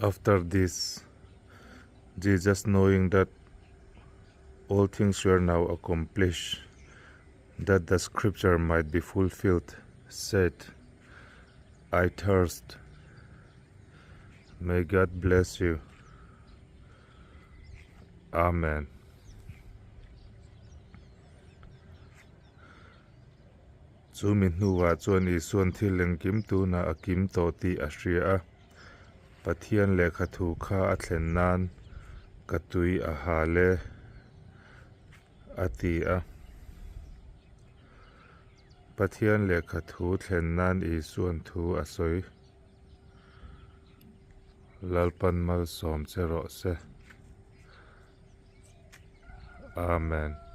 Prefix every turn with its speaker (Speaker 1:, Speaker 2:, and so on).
Speaker 1: After this, Jesus knowing that all things were now accomplished, that the scripture might be fulfilled, said, I thirst. May God bless you. Amen. Chu mi hnuah chuan Isuan thil engkim tunah a kim tawh tih a hria a, Pathian lehkha thu kha a thlen nan ka tui a hal e, a ti a. Pathian lehkha thu thlen nan Isuan thu a sawi. Lalpan malsawm che rawh se. Amen.